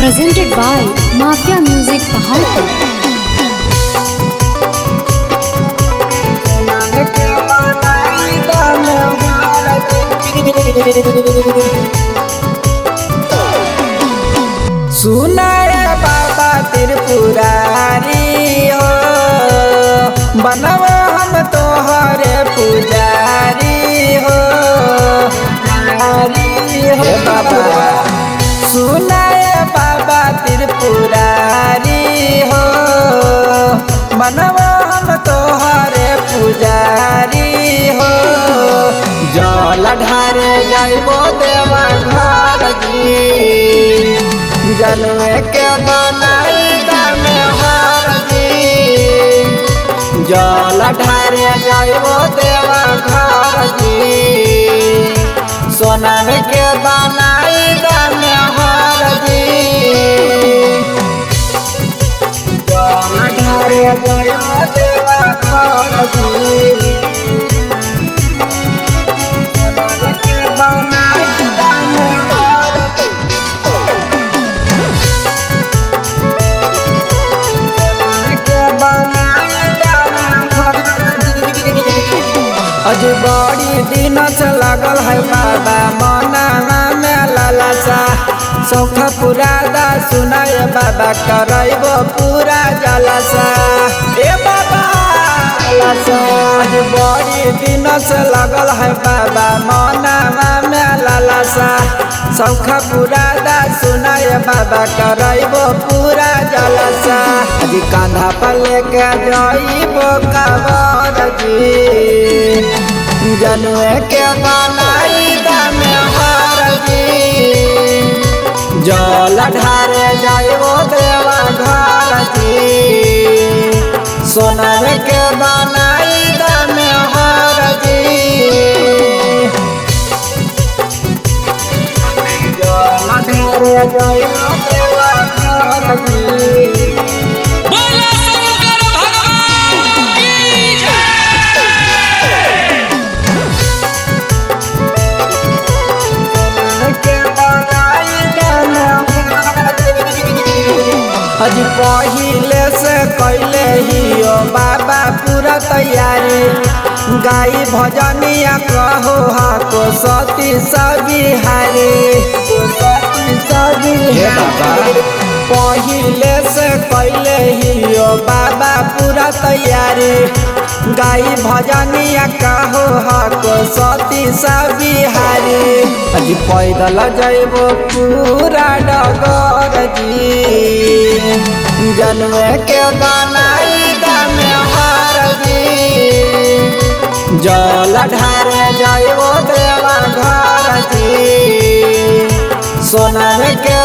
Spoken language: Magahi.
Presented by Mafia Music Paharpur. सुनाए बाबा त्रिपुरारी हो, बनब हम तोहरे पुजारी हो। हे बाबा, सुनाए बाबा त्रिपुरारी हो, बनब हम तोहरे पुजारी हो। जल ढारे जाइबो देवा घर जी, जनवे के बनाई दामे हार जी। जल ढारे जाइबो देवा घर जी, सोनावे के बनाई दामे हार जी। जल ढारे जाइबो देवा घर जी, सोनावे के बनाई दामे हार जी। अज बड़ी दिन से लगल है बाबा मनावा में लालसा, शौख पूरा दा सुनाय बाबा करैबो पूरा जलसा। ए बाबा लालसा, अज बड़ी दिन से लगल है बाबा मनावा में लालसा, शौख पूरा दा सुनाय बाबा करैबो पूरा जलसा। अज कांधा पर लेके जाइबो कावर जी, जनुए के बनाई दामे हार जी। जल ढारे जाइबो देवा घर जी, सोनार के बनाई दामे हार जी। जल ढारे जाइबो देवा घर जी। बोला शंकर भगवान की जय। अज पहिले से कैले हियो बाबा पूरा तैयारी, गाई भजनिया कहो हाको सती सबिहारी। हे बाबा, पहिले से कैले हियो बाबा पूरा तैयारी, गाई भजनिया कहो हाको सती सबिहारी। अज पैदल जइबो पूरा डगर जी, जनुए के बनाई दामे हार जी। जल ढारे जाइबो देवा घर जी, सोनार के